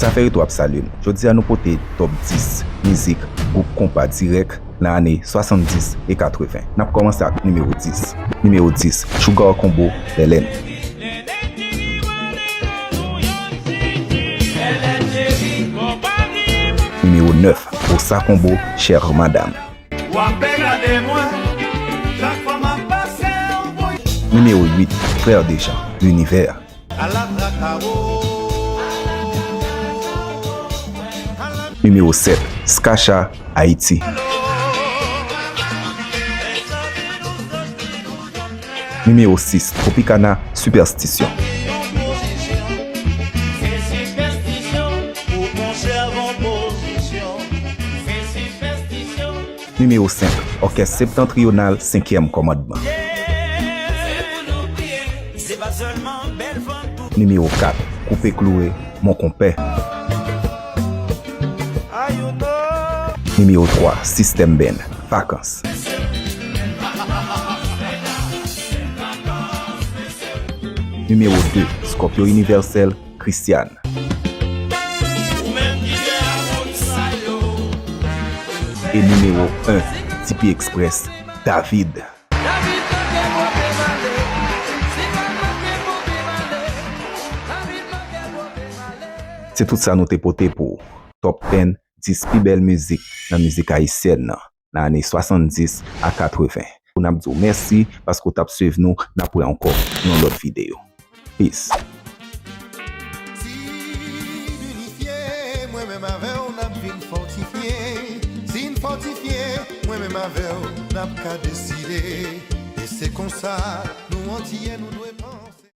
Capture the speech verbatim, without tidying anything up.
Sa fè retou ap salye n. Jodi a nou pote top dis mizik gwoup konpa dirèk nan ane swasanndis e katreven. N ap kòmanse ak nimewo dis. Nimewo dis, Sugar Combo, Bèlèn. Nimewo nèf, Osa Combo, Chère Madame. Nimewo uit, Frère Deschamps, L'Univers. Nimewo sèt, Skacha, Ayiti. Nimewo sis, Tropicana, Superstition. Nimewo senk, Òkès Septantriyonal, Senkyèm Kòmandman. Nimewo kat, Koupe Kloure, Mon Konpè. Nimewo twa, System Band, Vakans. Nimewo de, Scorpio Universel, Christian. E nimewo en, T P Express, David. Se tout sa nou te pote pou w. Top ten, dis pi bèl mizik nan mizik ayisyèn nan, nan ane swasanndis a katreven. N ap di w mèsi paske w t ap swiv nou. N ap wè ankò nan yon lòt videyo. Peace. Si n inifye, mwen menm avè w n ap vin fòtifye. Si n fòtifye, mwen menm avè w n ap ka deside. E se konsa, nou Antiyè, nou dwe